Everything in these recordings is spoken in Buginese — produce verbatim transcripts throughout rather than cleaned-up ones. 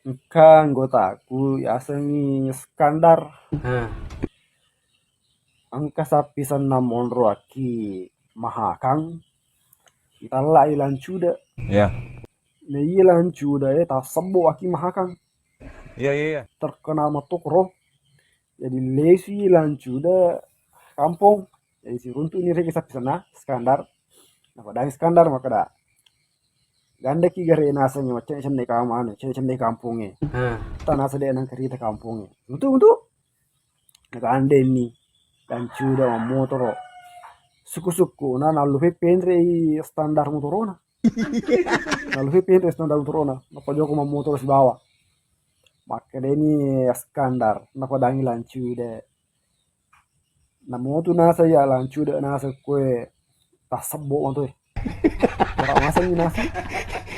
Engka anggotaku yasengngi Skandar. Hah. Engka sappisenna monroaki Mahakang, itallai Lancude. Iya. Na iya Lancude e tassebbo aki Mahakang. Iya, iya, iya. Terkenal metto koro. Jadi lesi Lancude kampong. Jadi siruntu'ni reke sappisenna Skandar. Napadangi Skandar makkeda, "Gandeki gare naseng macenne-cenne kam-, anu, cenne-cenne kampongnge. Hah. Tanasa de' nangkarita kampongnge." Untu', untu'. Nagandenni Lancude mammotoro. Sukku-sukkuna nallupai penre'i Skandar motorona. Nallupai penre'i Skandar motorona. Napajoko mammotoro sibawa. Makkedani Skandar, napadangi Lancude. Namotu naseng iya Lancude naseng kue tassebbo matoe. Ora masengngi naseng.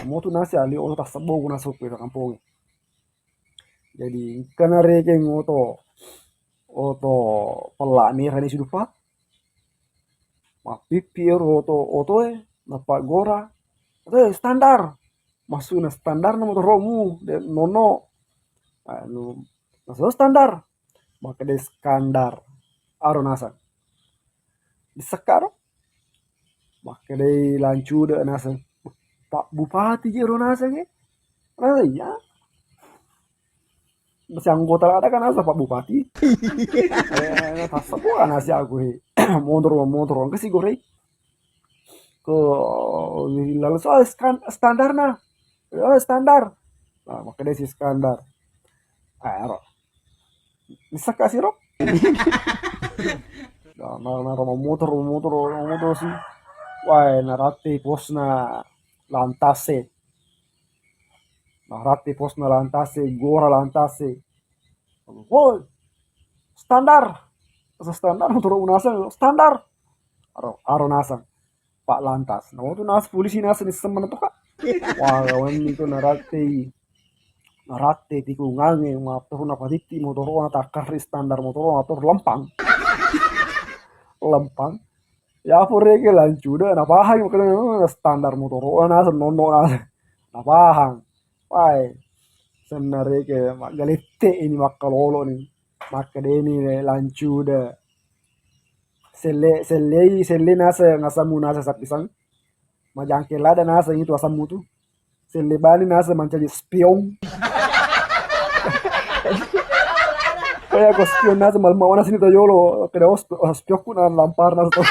Namotu naseng ali oto tassebbo ku naseng kue kampongnge. Jadi engka narekeng oto, oto pella' merani sidupa. Mappippi ero oto, otoe, napaggora. "Otoe, Skandar. Massuna Skandarna motoromu, de' nonno." Anu, maksudna Skandar. Makkeda Skandar. Aro naseng. Disekka ro. Makkedai Lancude naseng, "Pak Bupati je ro naseng e." Naseng, "Iya. Masih anggota ada kan naseng Pak Bupati." Eh, tassebbo kan naseng aku he. Motor, motor, engka si goreng. Ko lalu soal skan-, standarna. Oh, Skandar. Nah, makkedai si Skandar. Ah, ero. Disekka siro. Nah, nah, nah, ro motor, motor, motor si. Wae, narattei posna Lantas e. Narattei posna Lantas e, gora Lantas e. "Woi, Skandar." Asa Skandar, motoro naseng, "Skandar." Aro, aro naseng. Pak Lantas. Namotu naseng polisi naseng nisseng maneng to, Kak. Wah, wenni tu narattei. Narattei tikungangnge, matteru napatitti motorona, takkarri Skandar motorona, matteru lempang. Lempang. Ya, purege Lancude, napahang makkeda, "Oh, Skandar motorona naseng, nonno naseng." Napahang. Wae. Sennareke maggalette ini makkalolo ni. Makkedeni Lancude. Selle, sellei, selle naseng, asammu naseng sappiseng. Majangke lada naseng itu asammu tu. Selle bani naseng mancaji spion. Kaya ko spion naseng malemma wana sini tojolo. Keda os-, spiokku na lampar naseng.